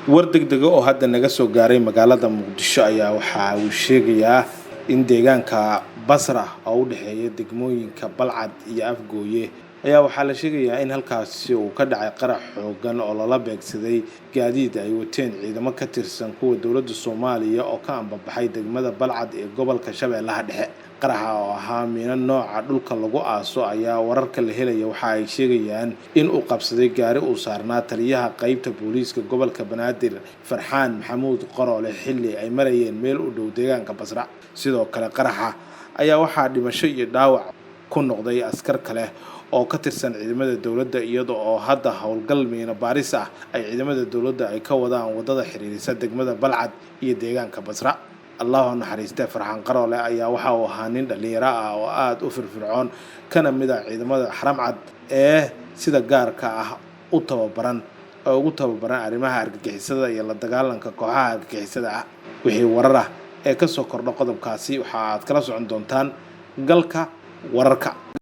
War degdega oo hadda naga soo gaaray magaalada Muqdisho ayaa waxa uu sheegayaa in deegaanka Basra oo u dhexeeya degmooyinka Balcad iyo Afgooye ayaa waxaa la sheegayaa in halkaasi uu ka dhacay qarax xoogan oo lala beegsaday gaadiid ay wateen ciidamo ka tirsan kuwa dowladda Soomaaliya oo ka ambabaxay degmada Balcad ee gobolka Shabeellaha Dhexe. Qaraxa oo ahaa miino nooca dhulka lagu aaso ayaa wararka la helaya waxa ay sheegayaan in uu qabsaday gaari uu saarnaa taliyaha qeybta booliiska gobolka Banaadir, Farxaan Maxamuud Qaroole, xilli ay marayeen meel u dhow deegaanka Basra. Sidoo kale qaraxa ayaa waxaa dhimasho iyo dhaawac ku noqday askar kale oo ka tirsan ciidamada dowladda, iyada oo hadda howlgal miino baaris ah ay ciidamada dowladda ay ka wadaan wadada xiriirisa degmada Balcad iyo deegaanka Basra. Allahu naxariistee, Farxaan Qaroole ayaa waxa uu ahaa nin dhallinyaro ah oo aada u firfircoon, kana mid ah ciidamada Xaramcad ee sida gaarka ah u tababaran oo ugu tababaran arrimaha argagixisada iyo la dagaalanka kooxaha argagixisada ah. Wixii warar ah ee kasoo kordha qodobkaasi waxa aad kala socon doontaan Galka Wararka.